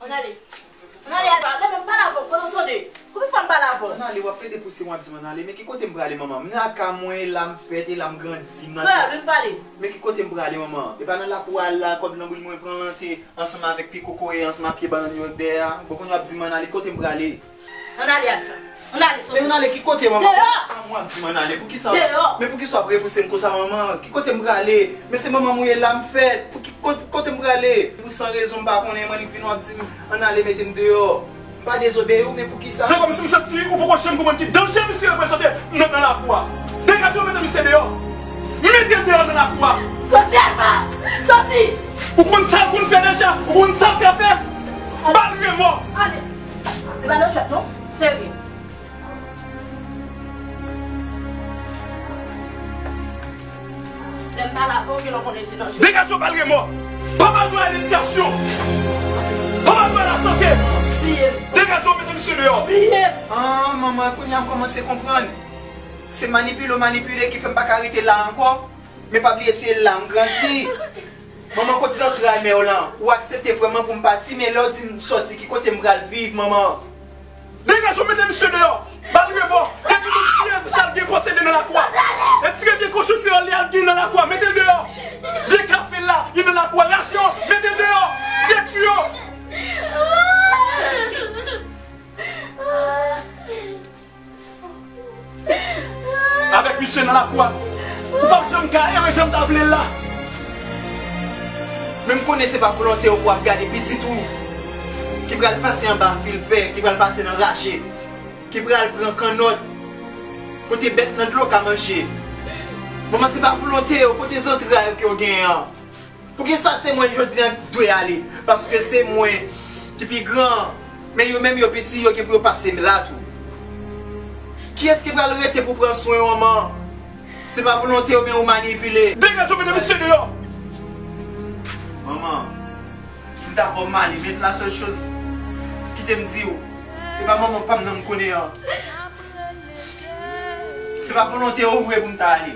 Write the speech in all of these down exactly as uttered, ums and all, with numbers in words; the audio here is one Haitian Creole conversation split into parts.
Ann ale. Ann ale, Alfa. Lè m pale avè w, kote w tande? Konbyen fwa m pale avè w? Ann ale, w ap plede pouse m, w ap di m ann ale. Men ki kote m prale, manman? M nan kay mwen, e la m fèt, e la m grandi, m nan... Frè, vin pale. Men ki kote m prale, manman? E pa nan lakou a la, kòb lanbri mwen plante ansanm avèk pye kokoye, ansanm ak pye bannann yo dèyè a? Bon, kounye a w ap di m ann ale, ki kote m prale? Ann ale, Alfa. Ann ale, soti. Men ann ale ki kote, manman? Deyò! Manman, w ap di m ann ale. Poukisa? Deyò! Men poukisa w ap repouse m konsa, manman? Ki kote m prale? Men se manman m ou ye, la m fèt. Pou ki kote, kote m prale? Pou san rezon m pa konnen, m annik vin w ap di m ann ale, mete m deyò. M pa dezobeyi w, men poukisa? Se kòmsi m santi ou poko janm konprann ki danje misye reprezante nan, nan lakou a. Degaje w, mete misye deyò. Mete l deyò nan lakou a. Soti, Alfa! Soti! Ou konn sa l konn fè deja? Ou konn sa l ka fè? Ba l remò! Ale! E pa nan jwèt non, serye. Lè m pale avè w, gen lè w konnen se nan jwèt. Degaje w, ba l remò. Pa ba l dwa a ledikasyon. Pa ba l dwa a lasante. Bliye m. Degaje w, mete misye deyò. Bliye m. Ah, manman, kounye a m kòmanse konprann. Se manipile w manipile ki fè m pa ka rete la ankò. Men pa bliye se la m grandi. Manman, kot zantray mè w lan? Ou aksepte vrèman pou m pati, men lè w di m sòti, ki kote m pral viv, manman? Degaje w, mete misye deyò! Ba l remò! Detwi tout vye sa l gen posede nan lakou a! Retire vye kochon kreyòl li a l gen nan lakou a, mete l deyò! Vye kafe l la, li nan lakou a, rache yo, mete l deyò! Detwi yo! Avèk misye nan lakou a, ou p ap janm ka ere jan m ta vle l la. Men m konnen se pa volonte w pou w ap gade pitit ou ki pral pase anba fil fè, ki pral pase nan rache, ki pral pran kannòt kote bèt nan dlo ka manje. Manman, se pa volonte w, kote zantray ou ke w genyen an? Poukisa se mwen jodi a k dwe ale? Paske se mwen ki pi gran, men yo menm yo piti, yo gen pou yo pase m la tou. Kiyès ki pral rete pou pran swen w, manman? Se pa volonte w, men ou manipile. Degaje w, mete misye deyò! Manman, m dakò m ale, men la sèl choz, kite m di w, se pa manman pa m nan m konnen an. Se pa volonte w vre pou m ta ale.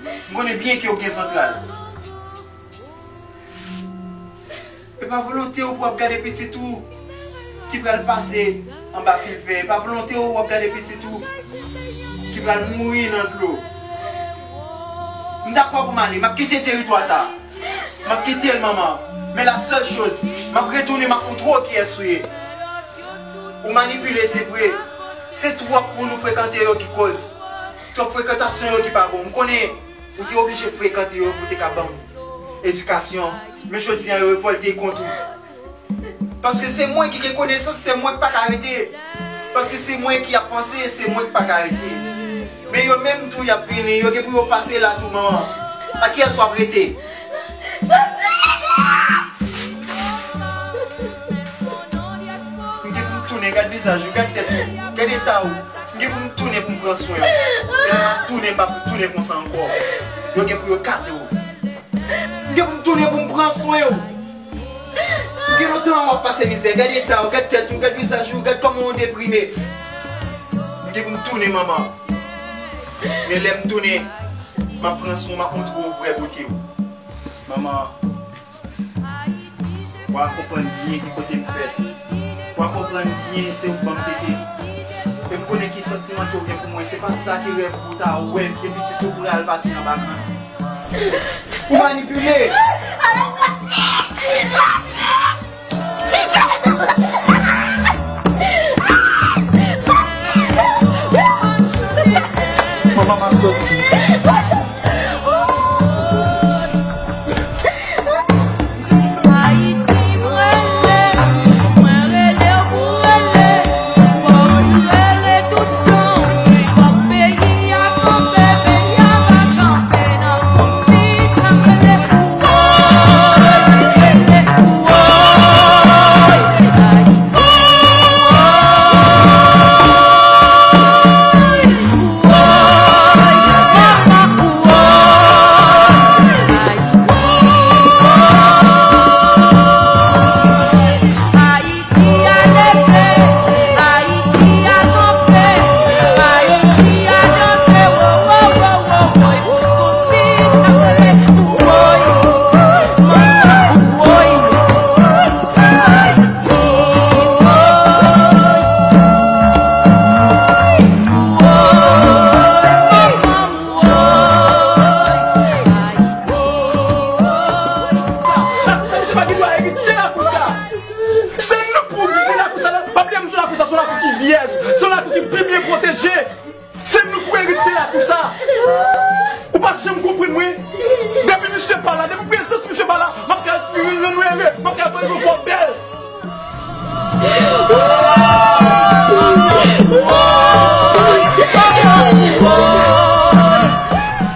M konnen byen ke w gen zantray. E pa volonte w pou w ap gade pitit ou ki pral pase anba fil fè. E pa volonte w w ap gade pitit ou ki pral mouri nan dlo. M dakò pou m ale, m ap kite teritwa sa. M ap kite l, manman. Men la sèl choz, m ap retounen, m ap montre w kiyès ou ye. Ou manipile, se vre. Se twòp moun ou frekante yo ki koz. Twòp frekantasyon yo ki pa bon. M konnen ou te oblije frekante yo pou te ka ban m edikasyon. Men jodi a, yo revòlte kont ou. Paske se mwen ki gen konesans, se mwen ki pa ka rete. Paske se mwen ki ap panse, se mwen ki pa ka rete. Men yo menm tou, y ap vini, yo gen pou yo pase la tou, manman. Ak kiyès w ap rete? Soti! M gen pou m tounen, gad vizaj ou, gad tèt ou, gad eta ou. M gen pou m tounen pou m pran swen ou. E lè m ap tounen, m p ap tounen konsa ankò. Yo gen pou yo kate w. M gen pou m tounen pou m pran swen ou. M gen lontan w ap pase mizè, gad eta ou, gad tèt ou, gad vizaj ou, gad kòman w deprime. M gen pou m tounen, manman. Men lè m tounen, m ap pran swen w, m ap montre w vrè bote w. Manman, w a konprann byen ki kote m fèt. W a konprann byen se ou k ban m tete. E m konnen ki santiman ke w gen pou mwen. Se pa sa ki rèv ou ta wè ke pitit ou pral pase anba kann. Ou manipile! Manman, m ap soti. Ayiti, m rele, mwen rele w pou rele. Fò w rele tout san w. Fòk peyi a kanpe, peyi a pa kanpe nan konfli, n ap rele pou w.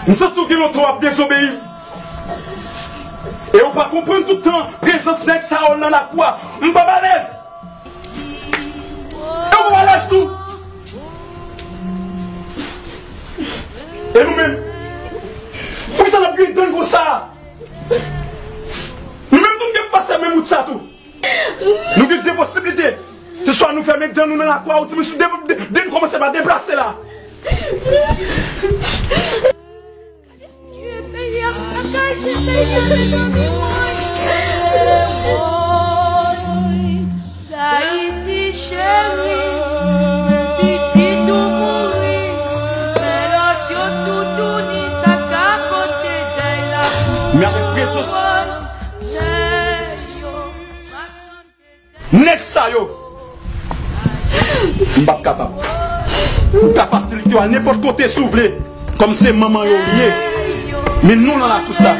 M santi w gen lontan w ap dezobeyi m. E ou pa konprann tout tan prezans nèg sa yo nan lakou a. M p ap alèz. E ou p ap alèz tou. E nou menm? Poukisa n ap griyen dan n konsa? Nou menm tou n gen pase menm wout sa tou. Nou gen de posiblite. Se swa nou fèmen dan nou nan lakou a, ou di m si de, de, de n kòmanse pa deplase la. Ayiti cheri, pitit ou mouri, men lòt yo toutouni sa ka pote dèy la. Men avèk prezans nèg sa yo, m p ap kapab. Ou ka fasilite yo al nenpòt kote si w vle, kòm se manman yo w ye. Men nou nan lakou sa.